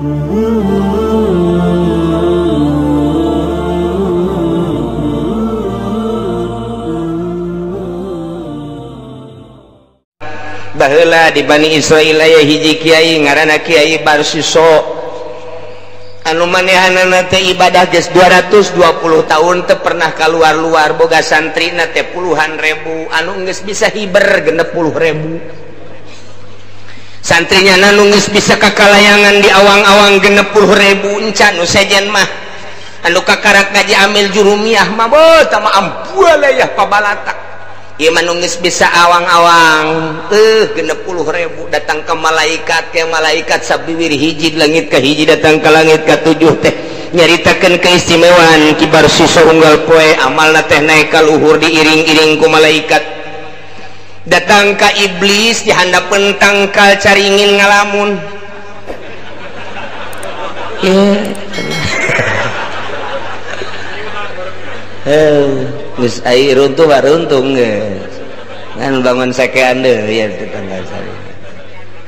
Baheula di Bani Israil aya hiji kiai ngaranna Kiai Barsiso anu manehanana teh ibadah geus 220 tahun teu pernah kaluar-luar, boga santrina teh puluhan ribu anu geus bisa hiber 60.000 santrinya anu geus bisa kakalayangan di awang-awang 60.000 encan nu sejen mah anu kakarak ngaji amil jurumiyah mah beuh tah mah ambualayah pabalatak. Ieu mah nu geus bisa awang-awang 60.000 datang ke malaikat sabiwir hiji langit ka hiji datang ke langit ka tujuh teh nyaritakeun keistimewaan Ki Barsiso unggal poe amalna teh naik ka luhur diiring-iring ku malaikat. Datang ka iblis di handapeun tangkal caringin ngalamun. Geus ai runtuh runtuh geus ngan bangun sekean deui ya tetangga saya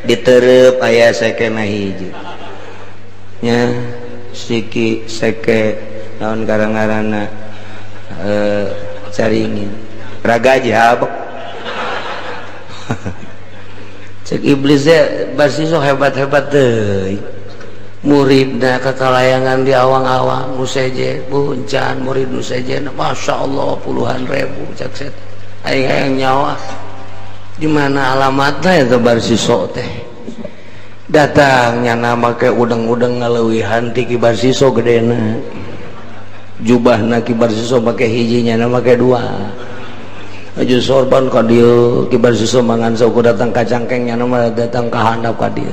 ditereup aya sekena hiji nya siki seke naon karang-karana caringin raga jabek. Cek iblisnya Barsiso hebat-hebat deui muridna kakalayangan di awang-awang nu seje buncan murid nu seje Masya Allah puluhan ribu cek set aing hayang nyawa di mana alamatna eta Barsiso teh datangnya nama ke udeng-udeng ngaleuwihan ti Ki Barsiso gedena jubahna Ki Barsiso make hijinya nama make dua aju sorban ka dieu Ki Barsiso mangan saukur datang ka cangkengnya nama datang ka handap ka dieu.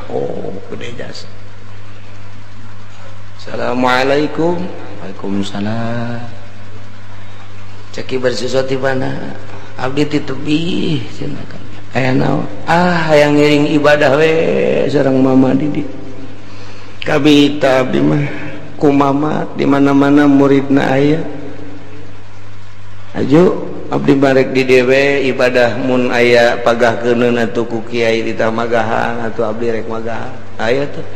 Oh gede jasa. Assalamualaikum. Waalaikumsalam. Cek Ki Barsiso ti mana? Abdi ti tebih cenah kan. Aya naon? Ah hayang ngiring ibadah we sareng mama didi. Kabita abdi mah ku mama di mana-mana muridna aya. Aju abdi barek di dewe ibadah mun aya pagah keuneun atuh ku kiai ditamagahan atuh abdi rek magahan aya tuh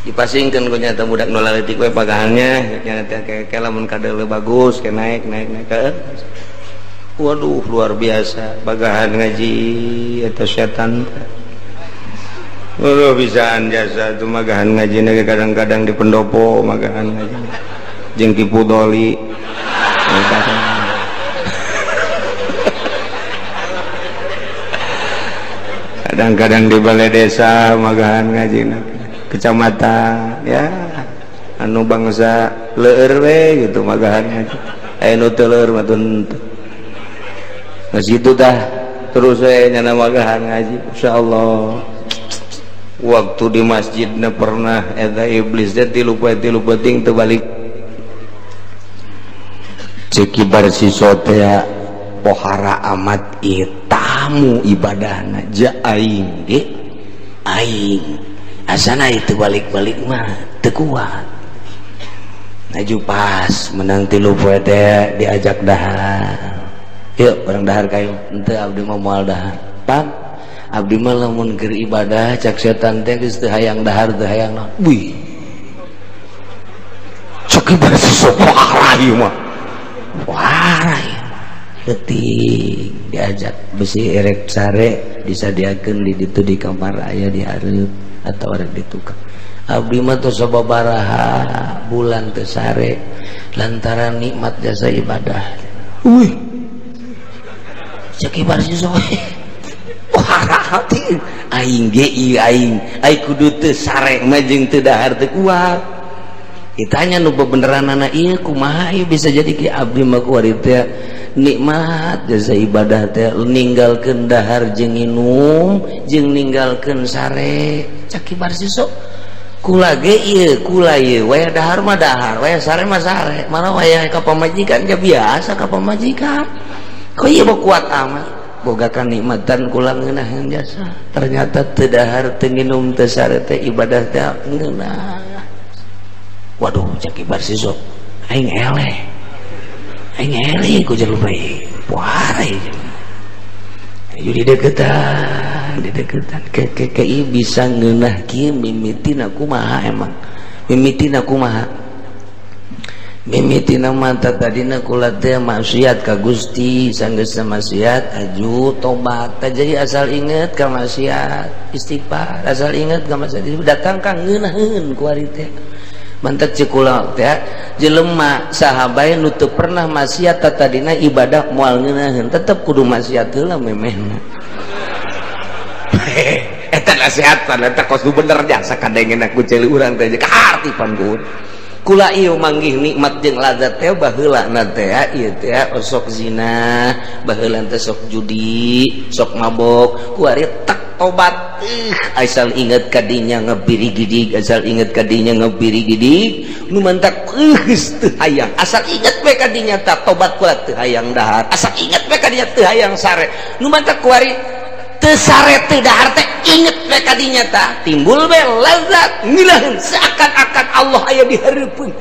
dipasingkeun ku nyata budak nu leutik we pagahannya nya teh ke lamun kadeuleu bagus ke naik naik naik ke. Waduh luar biasa pagahan ngaji eta setan teh. Waduh bisaan jasa tuh magahan ngaji na kadang-kadang di pendopo magahan ngaji jeung Ki Pudoli. Kadang-kadang di balai desa magahan ngaji kecamatan ya anu bangsa leur we gitu magahan ngaji aya nu teu leur mah teu geus kitu tah terus we nyana magahan ngaji insyaallah. Waktu di masjidna pernah eta iblis teh tilu poe tilu peuting teu balik. Cek Ki Barsiso teh pohara amat ieu tamu ibadahna ja aing ge aing asana itu balik-balik mah teu kuat. Naju pas menang tilu poe teh diajak dahar. Yuk urang dahar kayu henteu abdi mah moal dahar. Pan abdi mah lamun keur ibadah cak setan teh geus teu hayang dahar teu hayang naon. Wih. Cek Ki Barsiso pohara ieu mah. Pohara ieu. Detik diajak besi erek sare disadiakeun di ditu di kamar aya di hareup atau arek di tukang. Abdi mah tos sababaraha bulan teu sare lantaran nikmat jasa ibadah. Wih. Cek Ki Barsiso wah hati aing ge ieu aing ai kudu teu sare mah jeung teu dahar teu kuat. Ditanya nu bebeneranana ieu kumaha ieu bisa jadi ki abdi mah kuari teh nikmat jasa ibadah teh ninggalkeun dahar jeung inum jeung ninggalkeun sare. Cek Ki Barsiso kula ge ieu kula ieu waya dahar mah dahar waya sare mah sare mana waya ka pamajikan ge biasa ka pamajikan kok ieu kuat amat boga kanikmatan kula ngeunaheun jasa ternyata teu dahar teu nginum teu sare teh ibadah teh ngeunah. Waduh cek Ki Barsiso aing eleh aing eleh ku jelema ieu puara ieu jadi deketan. Dideketan, dideketan. Ke bisa ngeunah kieu mimitina kumaha emang? Mimitina kumaha? Mimitina mata tadina kula teh maksiat ka Gusti, sanggeus maksiat aju tobat. Jadi asal inget ka maksiat, istighfar, asal inget ka maksiat datang ka ngeunaheun ku ari teh. Mantak ceuk kula teh jelema saha bae nu teu pernah maksiat tadina ibadah moal ngeunaheun, tetep kudu maksiat heula memehna. Eta nasihatan eta kos nu bener jasa kadengeuna ku ceuli urang teh kaharti pan ku. Kula ieu manggih nikmat jeung lazat teh baheula teh ieu teh osok zina, baheula teh sok judi, sok mabok, ku ari tak tobat. Asal inget kadinya ngebirigidig, asal inget kadinya ngebirigidig, nu mantak geus teu hayang. Asal inget we kadinya tak tobat kula teu hayang dahar. Asal inget we kadinya teu hayang sare. Nu mantak ku ari teu sare teu dahar teh inget we kadinya tah timbul we lazat ngeunaheun seakan-akan Allah aya di hareupeun.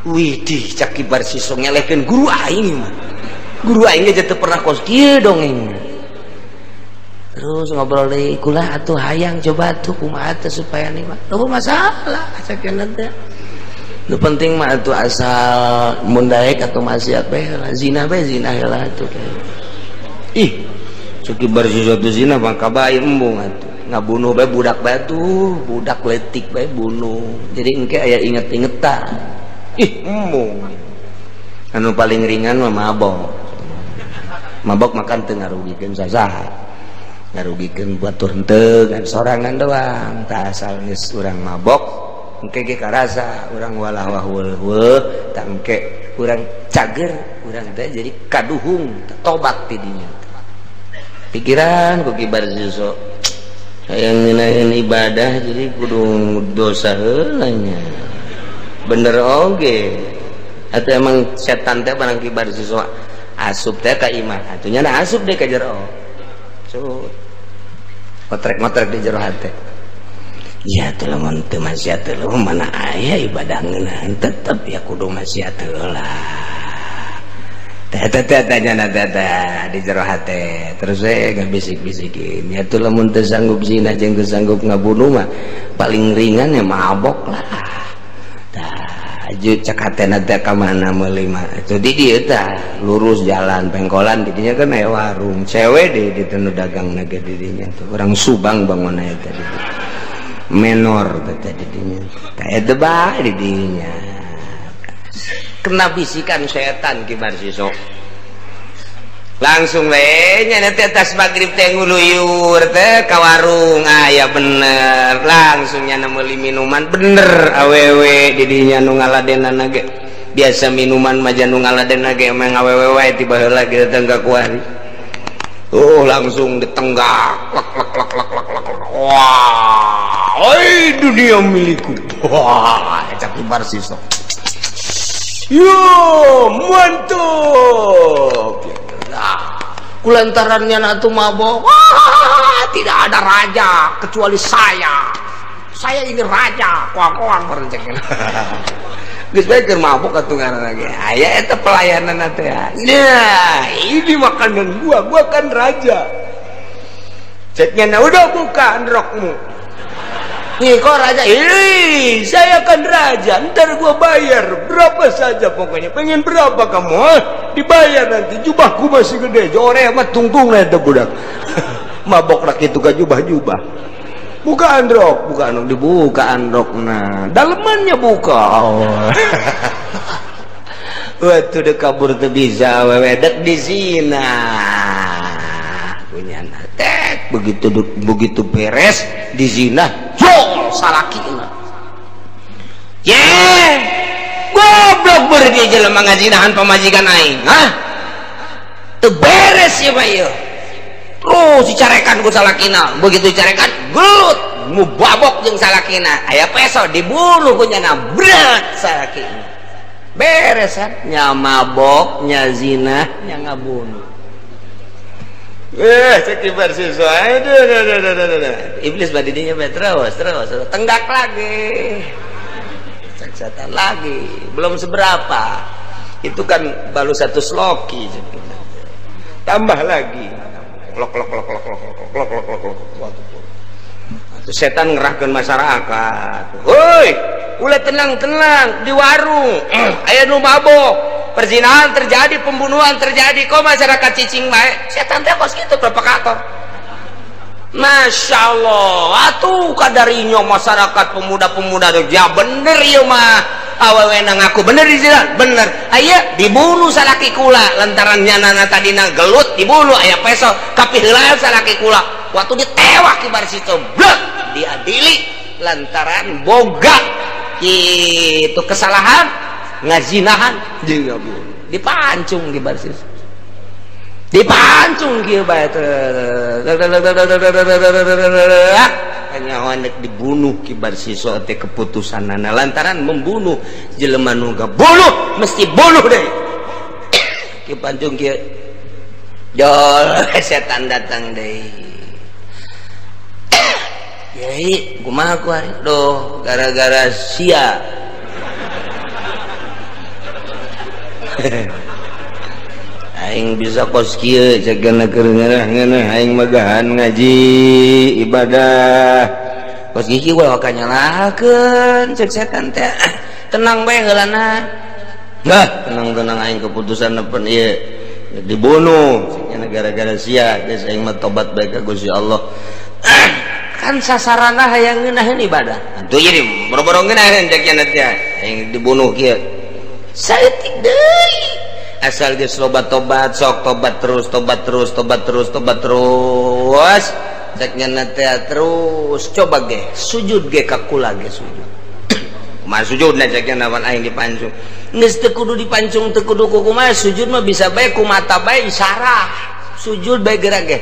Widih cak kibar siso ngelehkeun guru aing mah. Guru aing ge teu pernah kos kieu dongeng. Terus ngobrol deui kula atuh hayang coba atuh kumaha teh supaya nikmat. Teu masalah sakeuna teh. Nu penting mah atuh asal mun daek atau maksiat bae lah, zina bae zina heula atuh. Ih cuki barsuatu zina maka bae embung atuh ngabunuh bae budak bae tuh budak letik bae bunuh jadi engke aya inget-ingetan ih embung anu paling ringan mah mabok mabok makan teu ngarugikeun sasaha ngarugikeun batur henteu ngan sorangan doang tah asal geus urang mabok engke ge karasa urang walah wah tah engke urang cager urang teh jadi kaduhung tobat ti dinya. Pikiran ku kibar susu hayang ngeunaheun ibadah jadi kudu dosa heula nya bener oge atuh emang setan teh barang kibar susu asup teh ka imah atuh nya asup deh ka jero cut ngotrek-ngotrek di jero hate ya atuh lamun teu maksiat heula mana aya ibadah ngeunaheun tetep ya kudu maksiat heula. Tanya di jero hate terus saya nggak bisik-bisikin ya tuh lamun teu sanggup zina jeung teu sanggup ngabunuh mah paling ringan ya mabok lah tah cek hatena teh ka mana meuli mah jadi dieu tah lurus jalan pengkolan di dinya kan aya warung cewek deh di teu dagang na ge di dinya tuh orang Subang bangunna eta di menor teh di dinya tah eta bae di dinya kena bisikan setan kibar sisok langsung we nya teh atas magrib teh nguluyur teh ka warung aya bener langsung nya meuli minuman bener awewe di dinya nu ngaladenana ge biasa minuman mah nu ngaladenana ge emang awewe wae ti baheula ge teh ka kuari oh langsung ditenggak lek lek lek lek lek lek wah oi dunia milikku wah cak kibar sisok. Yo, mantap. Nah, kulantarannya atuh mabok. Wah, tidak ada raja kecuali saya. Saya ini raja. Koang-koang merencengkeun. Geus bae keur mabok atuh ngaranna ge. Aya eta pelayanan teh. Nah, ini makanan gua, gua kan raja. Ceknya nah, udah buka rokmu. Nih kok raja, ih saya kan raja, ntar gua bayar berapa saja pokoknya, pengen berapa kamu, dibayar nanti, jubahku masih gede, jore amat tungtung lah itu budak, mabok rak itu kan jubah-jubah, buka androk, dibuka androk, nah dalemannya buka, oh. Waktu udah kabur tuh bisa, wewedek di sini, punya tek, begitu beres di zina. Salakina. Ye, goblok berdi jelema ngazinahan pamajikan aing, hah? Teu beres ya Pak ieu. Terus dicarekan ku salakina, begitu dicarekan gelut, mubabok jeung salakina. Aya peso dibunuh ku nyana bret salakina. Beres kan? Nya mabok, nya zina, nya ngabunuh. Cek siswa. Aduh. Iblis badinya terus tenggak lagi. Cek setan lagi, belum seberapa. Itu kan baru satu sloki. Tambah lagi. Lok lok lok lok lok lok lok lok lok. Setan ngerahkeun masyarakat. Hoi, ulah tenang-tenang di warung. Aya nu mabok, perzinahan terjadi, pembunuhan terjadi, kok masyarakat cicing bae. Setan teh kos kitu provokator. Masya Allah, atuh kadarinya masyarakat pemuda-pemuda ya bener ieu mah. Awewe ngaku bener di jalan, bener. Aya dibunuh salaki kula lantaran nyanana tadina gelut dibunuh aya peso kapiheulaan salaki kula. Waktu ditewak kibar situ, blek diadili lantaran boga itu kesalahan ngazinahan jeung dipancung kibar situ. Dipancung kieu bae nyawa nek dibunuh kibar siswa teh keputusanana lantaran membunuh jelema nu bunuh mesti bunuh deh. Kieu pancung kieu jol setan datang deui. Yai kumaha ku ari doh gara-gara sia. Aing bisa kos kieu cegana keur ngeunah-ngeunah aing magahan ngaji ibadah. Kos kieu ulah ka nyalahkeun cek setan teh. Tenang bae heulana. Nah, tenang-tenang aing keputusan nepen ieu dibunuh cegana gara-gara sia geus aing mah tobat bae ka Gusti Allah. Kan sasarana hayang ngeunaheun ibadah. Atuh jadi boro-boro ngeunaheun cek nya teh aing dibunuh kieu. Saeutik deui. Asal geus loba tobat, sok tobat terus, tobat terus, tobat terus, tobat terus. Cek nya teh terus coba ge sujud ge ka kula ge sujud. Kumaha sujudna cek nya nawan aing dipancung. Geus teu kudu dipancung teu kudu kumaha sujud mah bisa bae ku mata bae isarah. Sujud bae geura ge.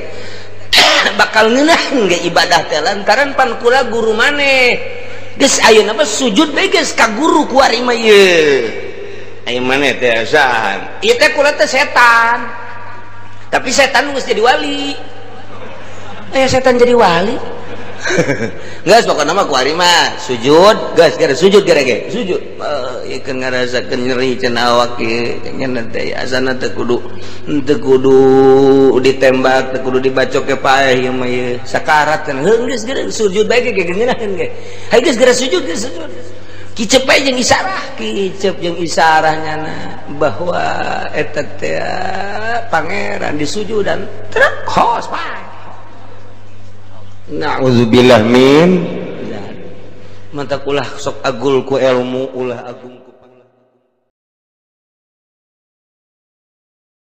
Bakal ngeunah ge ibadah teh lantaran pan kula guru maneh. Geus ayeuna mah sujud bae geus ka guru ku ari mah ieu. Ayeuna maneh teh saha? Ieu teh kula teh setan. Tapi setan geus jadi wali. Aya setan jadi wali. Geus pokona mah ku ari mah sujud, geus gara sujud gara ge. Sujud. Ieu keur ngarasakeun nyeri cenah awak ieu nya teh asana teh kudu teu kudu ditembak, teu kudu dibacok ke paeh ieu mah ieu. Sakarat kan heuh geus gara sujud bae ge ngeunaheun ge. Hayu geus gara sujud geus sujud. Kicep bae jeung isarah, kicep jeung isarah nyana bahwa eta teh pangeran disujudan trek hos paeh. Na'udzubillah min mantap ulah sok agul ku ilmu ulah agung.